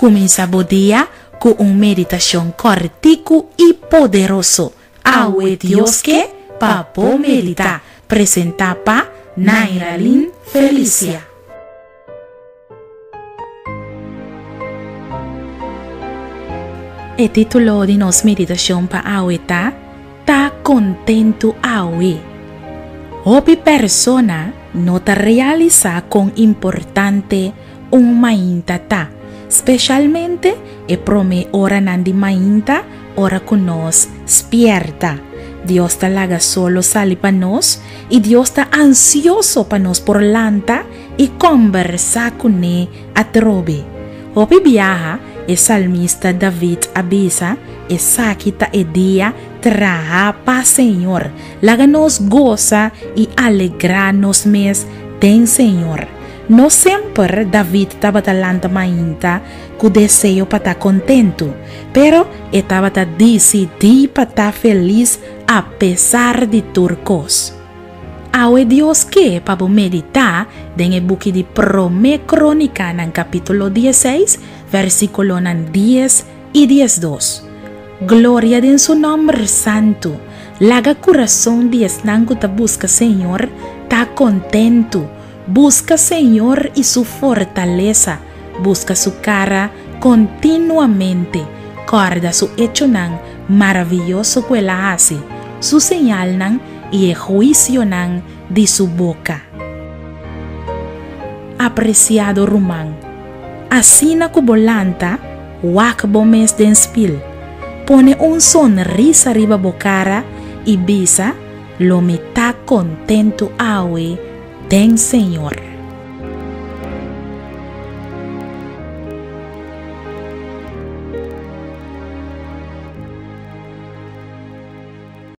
Kuminsá bo dia ku un meditashon kòrtiku i poderoso. Awe Dios ke pa bo meditá. Presentá pa Nairalyn Felicia. E título di nos meditashon pa awe ta, Ta kontentu awe. Hopi persona no ta realisá kon importante un mainta ta, speshalmente e promé oranan di mainta ora ku nos spièrta. Dios ta laga solo sali pa nos i Dios ta ansioso pa nos por lanta i kòmbersá kuné atrobe. Hopi biaha e salmista David a bisa, Esaki ta e dia trahá pa Señor. Laga nos gosa i alegrá nos mes den Señor. No semper David tabata lanta mainta ku deseo pa ta kontentu, pero e tabata disidí pa ta felis apesar di tur kos. Awe Dios ke pa bo meditá den e buki di Promé Krónikanan kapítulo dieseis, versíkulonan dies i diesdos. Gloria den su nòmber santu! Laga kurason di esnan ku ta buska Señor ta kontentu. Buska Señor i su fortalesa, buska su kara kontinuamente. Kòrda su echonan maravioso ku el a hasi, su señalnan i e huisionan di su boka. Apresiado ruman, asina ku bo lanta, wak bo mes den spil, pone un sonrisa riba bo kara i bisa, Lo mi ta kontentu awe den Señor.